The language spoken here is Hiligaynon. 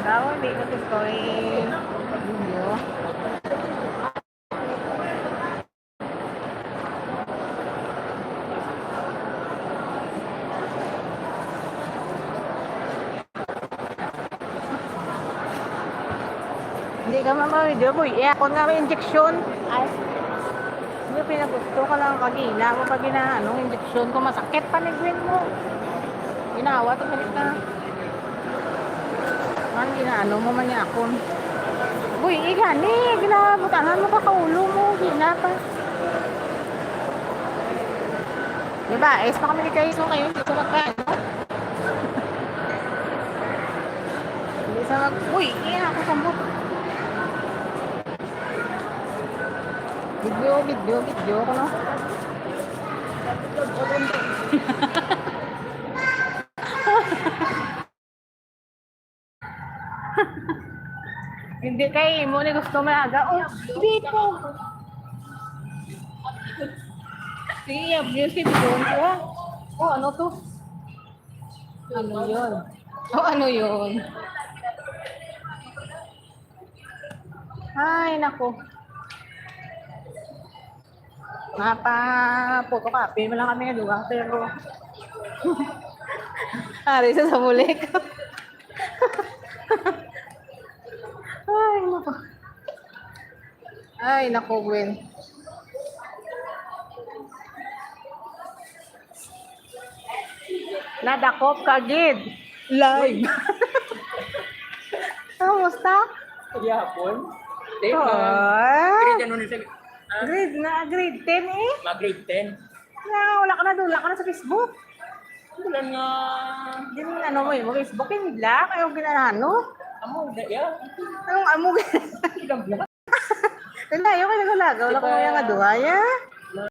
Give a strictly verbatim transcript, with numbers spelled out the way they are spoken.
Tao, hindi ko gusto eh. Ano? Hindi ka mama-video, boy. Eh, ako nga may injection. Ay. Hindi, pinagusto ka lang kagina mo pag ginaanong injection ko. Masakit pa ni Gwen mo. Ginawa to, balik na. Ang ginaano mo man niya akon. Uy, igani, ginabutangan mo ka kaulo mo, gina pa. Diba, es pa kami ni Kaiso kayo, hindi ko magkaano. Hindi sa mag-, uy, iya ako sambot. Video, video, video ko, no? Hindi kay mo ni gusto may aga. Oh, di po. Sige, abusive doon ko. Oh, ano to? Ano yun? Oh, ano yun? Ay, nako. Mapa, photocopy mo lang kami nga duha, pero ari sa samulik. Ay, nako. Ay, nako, Gwen. Nadakop ka gid. Live. Kamusta? Gihapon? Dahil Oo. Grade ano na siya? Ah, Grade na, grade ten eh. Mag-grade ten. Nga, wala ka na, wala ka na sa Facebook. Wala nga. Din ano mo eh, mo Facebook, yung black, ayaw ginanano. Amo, da-, yeah. Anong amo? Ilang black? Wala, ayaw ka nagalaga, wala ko Diba? Nga duha, ya.